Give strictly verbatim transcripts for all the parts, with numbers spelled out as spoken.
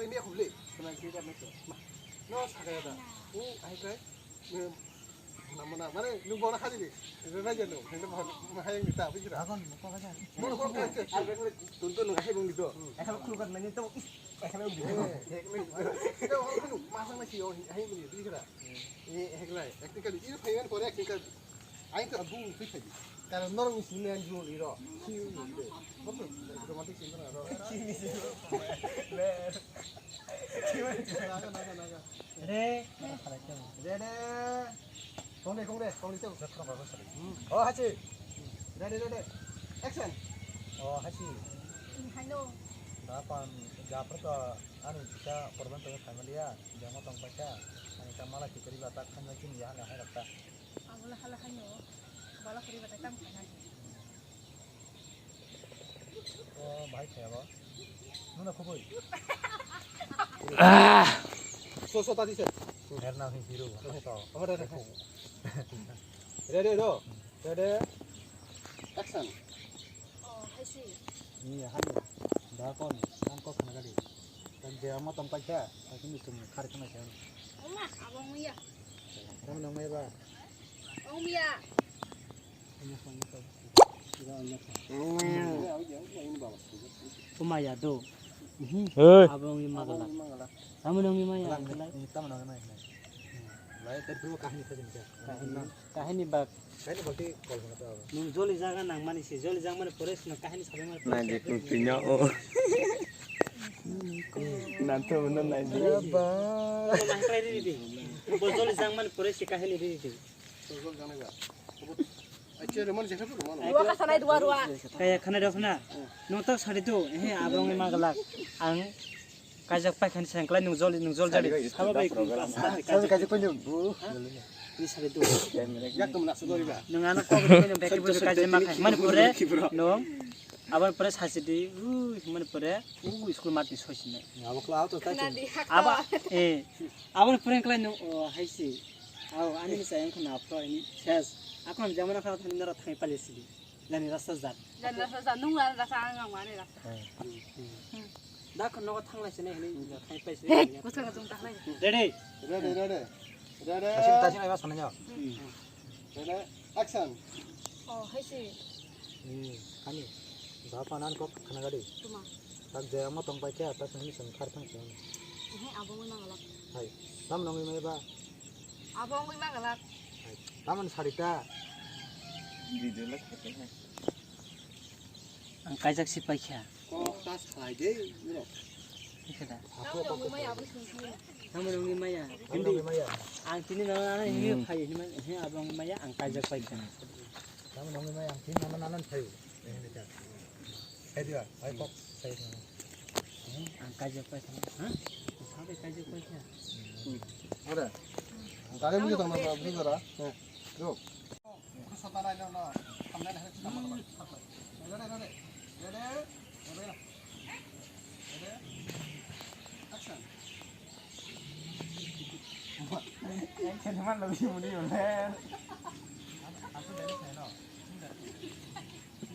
khlai maya khobli. Khna khe ka maya. Ma. No sakaya da. U ai kai. Mana mana mane nung bona khadi di. Rena jeno. Hendo ma hai ni ta bujira. Agon mo ko ka. Mo ko ka. Ar ben tun tun nung hai bung di to. Ekal khulu ka nani to. Ekal bung di. Ito khulu ma sang na si yo hai bung di bujira. Eh, heglai, acting kali, iro phaiman pore acting kali. Aing to abu twi phai. Karon norok ni sini ang jul iro. Romantic scene na ro. Naga, naga, naga. Re. Re, re. Kong re, kong re, kong re. Oh, hachi. Ready, ready. Action. Oh, hachi. Hai no. Da pan japra to ani kita korban to family ya. Jama tong paisa, ani ta mala kitari ba tak khamna chini ya na hai rakta. Abola hala haino, bala kuri ba tak tam khaina. O bhai thaya ba. Nuna khoboi. So so tadi se. Herna hi hero. Amar re. Re re ro. Ready? Action. Oh, hai si. Ni hai. Da kon, ang kok khna gadi. Tak je amo tong paisa, aku ni tum khar khna sa. Oma, abang muya. Ram nang mai ba. Ong muya. Anya khna to. Ira anya khna. Ong muya. Ira anya khna ini baba. Oma ya do. Hei. Abang ni magala. Abang ni magala. Amo nang ni maya. Ini tamo nang mai. Lai, tadi dulu kahini tadi macam. Kahini. Kahini bak. Kahini berarti kalau mana tahu. Nung joli jaga nang mani si, joli jaga mani pore si, nang kahini sabai mani pore si. Nai di kung tinya o. Nanti mana nai di. Ba. Nang kai di di. Bo joli jaga mani pore si kahini di di. Joli jaga ga. Acha, roman jekha pun mana. Dua ka sanai dua dua. Kaya khana dok na. Nung tak sari tu, eh, abang ni magalak. Ang Kaijak paikha ni sengklai nung jol, nung jol jali. Sabo bai kung. Sabo kaijak paikha ni bu. Ni sari tu. Yak tum nak sudori ba. Nung ano kok ni nung beki bu kaijak makhai. Mani pore nung. Aboni pore sasi di. Ui, mani pore. Ui, school mat ni soisine. Abo kla auto tai. Abo, eh. Aboni pore klai nung, oh, haisi. Abo ani ni sayang khna apro ini. Ses. Akon jamana khna thani nara thai pali sidi. Jani rasta jat. Jani rasta jat, nung rani rasta, ang ang mani rasta. Da khon nogo thanglai sene hini, thai pai sene. Hey, kusa ka tung thanglai. Ready? Ready, ready. Ready? Tasin, tasin, aiba sana nyo. Ready? Action. Oh, hai si. Hmm, kani. Da panan kok khana gadi. Tuma. Tak jaya mo tong pai kya, tas nani sengkhar thang sene. He, abo mo nang alak. Hai. Sam nongi mai ba. Abo wngwi ma galak. Tamoni sarita. Video le khape hai. Ang kaijak si paikha. Kok ta salai de, bro. Ikha da. Tamoni wngwi maya, abo sungsi. Tamoni wngwi maya. Tamoni wngwi maya. Ang tini nang nang ini phai ini man, he abo wngwi maya, ang kaijak paikha. Tamoni wngwi maya, ang tini nang nang phai. Hai dia, hai kok. Ang kaijak paikha, ha? Sabai kaijak paikha. Ada. Tadi mungkin tanggal berapa? Yo. Itu soto lain no, no. Tanggal hari sama. Ada, ada, ada. Ada, ada. Ada. Action. Yang kena mana lebih muni ulen. Aku dari sana.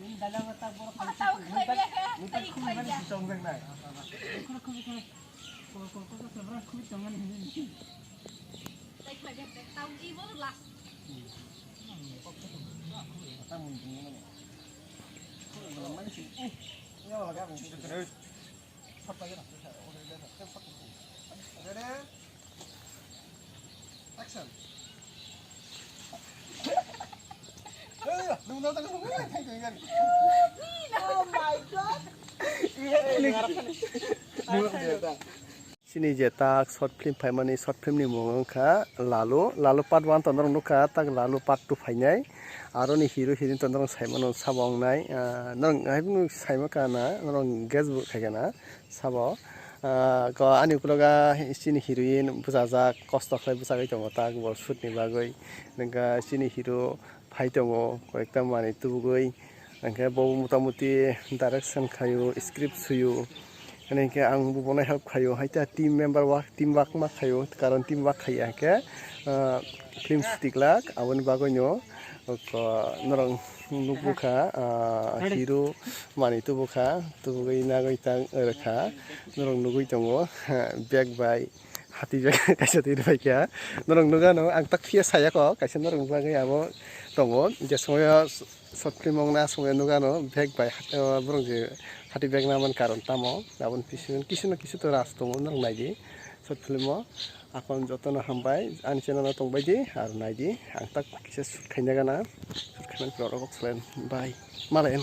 Nini dada mata borok khawi. Mata khawi ya, khawi khawi ya. Khawi khawi khawi. Khawi khawi khawi khawi khawi khawi. Tau i borok last. Ready? Action. Oh my God. Chini je tak short film phaimani, short film ni mung wngkha Lalu. Lalu part one to norok nukha, tak Lalu part two phainai. Aroni hero heroine to norok saimano sabo wngnai. Ah, norok hai phano saima kana, norok guess bo khaikana. Sabo, ah, ko ani ukulogo chini heroine bwchajak, kosto khlai bwchagwi tongo tak bo shoot ni bagwi. Nokha chini hero phai tongo, koyekta manwi tubugwi. Hwnkhe bo motamuti direction khaio, script suio. Hwnkhe ang bo bono help khaio, haikhe team member work, team work ma khaio, karon team work khaiya khe, ah, film sutiklak, aboni bagwino. Oko norok nukbukha, ah, hero manwi tubukha, tubugwi nagwi tang rwkha. Norok nugwi tongo, bag bai hati bag kaisa twi rwbaikha. Norok nugano ang tak phiya saya kok, kaisa norok bagwi abo tongo. Je somoyo short film wngnai, ah somoyo nugano bag bai hati, ah, borok je hati bag naman karon tamo. Aboni bisingo kisu no kisu to ras tongo, norok naidi short film o. Aphano jotono hambai, ani channel o tongbaidi, aro naidi, ang tak kisa shoot khaina gana, shoot khaimani pore oro kok salai, bye, malai.